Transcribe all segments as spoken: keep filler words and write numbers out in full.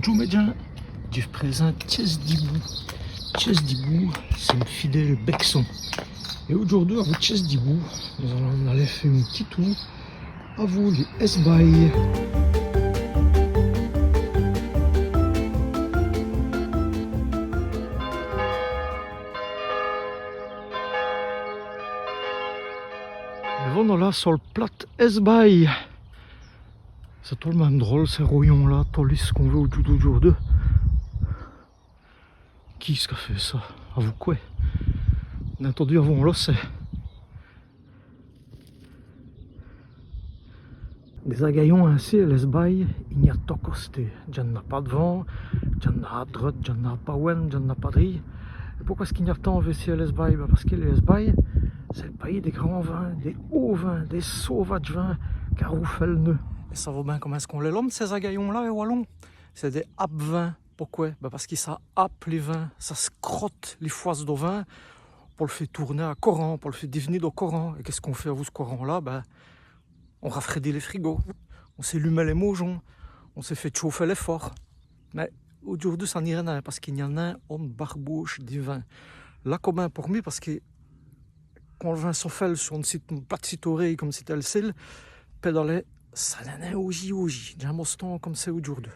Tchau mès djins, dji v' présinte Tchèsse di Boû. Tchèsse di Boû, c'èst m' fidéle bèsson. Èt audjoûrdu, avou Tchèsse di Boû, nos-alans aler fé on p'tit toûr avou lès Hèsbayes. Èt nos-alans so l' plate Hèsbaye. C'èst tot l' min.me drole, cès royons-là, tot lisse qu'on vwèt audjoûrdu. Qui ç' qu'a fêt ça ? Avou qwè ? Bén ètindou, avou on locèt. Dès-agayons insi, è lès Hèsbayes, i gn-a d' tos costés. Dj'ènn'a pa d'vant, dj'ènn'a a dreûte, dj'ènn'a a pawène, dj'ènn'a pa drî. Èt poqwè èst-ce qu'i gn-a tant vêci è lès Hèsbayes ? Bén pace qui lès Hèsbayes, c'èst l' payis dès grands vints, dès hôts vints, dès sauvadjes vints, qu'a roufèl'nu. Èt savoz bén comint èst-ce qu'on lès lome, cès-agayons-là, è walon ? C'èst dès hape-vints. Poqwè ? Bén pace qui ça hape li vint, ça scrote li fwèce do vint, po l' fé toûrner a corant, po l' fé div'ni do corant. Èt qu'èst-ce qu'on fêt avou ç' corant-là ? Bén, on rafrèdit lès frigos, on-z-alume lès maujones, on fêt tchaufer lès fôrs. Mins audjoûrdu, ça n'îrè nin, pace qu'i gn-a nin one barboche di vint. Là, co bén por mi, pace qui quand l' vint sofèle so one cite, one plate cite-orêye come cite-ci, l' pédaler, ça n'èst nin aujî, aujî. Dj'in.me ostant come c'èst audjoûrdu.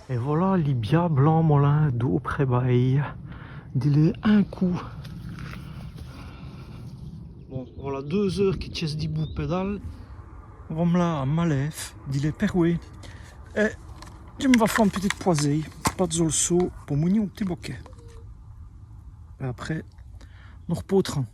Èt vola li bia blanc molin d'Auprès-Baye. Dilez on côp. Bon, vola deûs-eûres qui Tchèsse di Boû pédale. Vo-m'-là a Malève, dilez Pèrwé. Èt dji m' va fé one pitite pôse, pa-d'zos l' sô, po mougnî on p'tit bokèt. Èt après, nos r'pôtrans.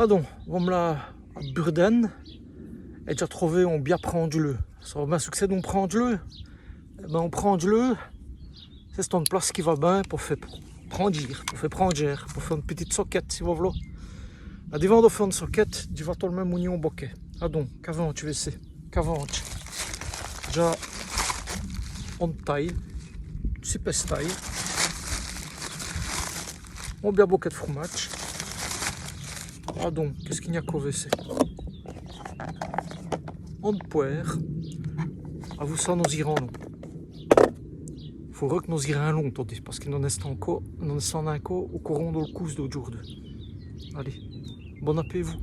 Adon, vo-m'-là a Burdène, èt dj'a trové on bia prandjeleû. Ça va bén ç' qui c'èst d'on prandjeleû ? Èt bén, on prandjeleû, c'è-st-one place qui va bén po fé prandjîre, po fé prandjêre, po fé one pitite sokète, si vos v'loz. Mins d'vant do fé one sokète, dji va tot l' min.me mougnî on bokèt. Adon, qu'avans-dje vêci ? Qu'avans-dje ? Dj'a one taye, si pèsses tayes. On bia bokèt d' fromadje. Adon, qu'èst-ce qu'i gn-a co vêci ? One pwâre. Avou ça, nos-îrans, nos. Faureût qu' nos-îrans lon, todi, pace qui nos-èstans co, nos-èstans co au coron dol coûse d'audjoûrdu. Alez, bon apétit à vous.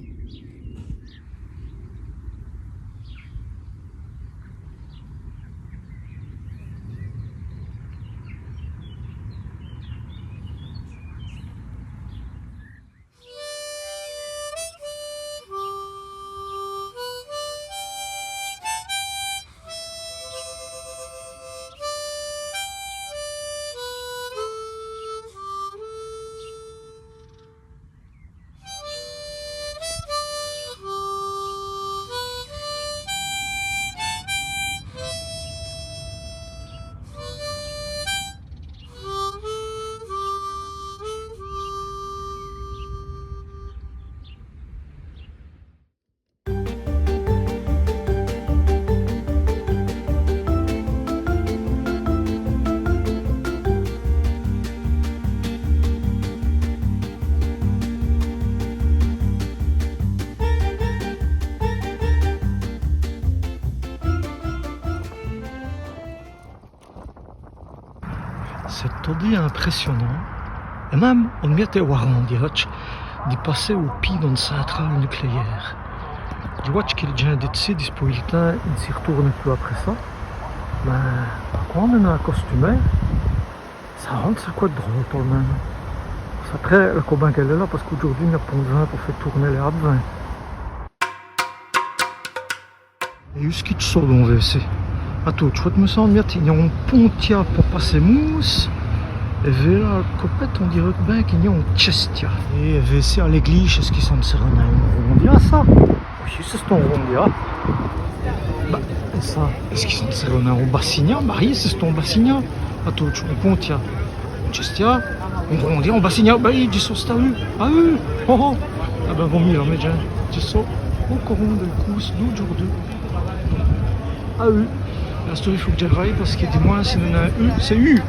C'èst todi imprèssionant. Èt minme, on miète èwarant, dîreu-dj', di passer au pîd d'one cintrale nucléaire. Dji wadje qui lès djins di d'ci, dispôy l' timps, i n' s'î r'toûrnèt pus après ça. Mins, par conte, on-z-a acostumé. Ça rend ça qwè d' drole, tot l' minme. Ça, après, l' co.n.me qu'èle èst là, pace qu'audjoûrdu, i gn-a pont d' vint po fé toûrner lès advins. Èt èyu ç' qui dj' so, don, vêci ? Atoû, dji vwè, mi, ça, on miète, i gn-a on pontia po passer mousse. Èt vêla, co pète, on dîreut bin qu'i gn-a on tchèstia. Èt vêci, a l'èglîje, èst-ce qui ça n' sèreut nin on rondia, ça ? Oyi, c'è-st-on rondia. Bah, èt ça, èst-ce qui ça n' sèreut nin on bassinia ? Bah oyi, c'è-st-on bassinia. Atoû, on pontia, on tchèstia, on rondia, on bassinia. Bah oyi, dji so, c'è-st-a u. A u. Oh, oh. A bin, vos mî, la, mins dji so au corant dèl coûse d'audjoûrdu. A u. Asteûre, i faut qu' dj'èl vaye, pace qui, du mwins', si on-z-a u, c'èst u.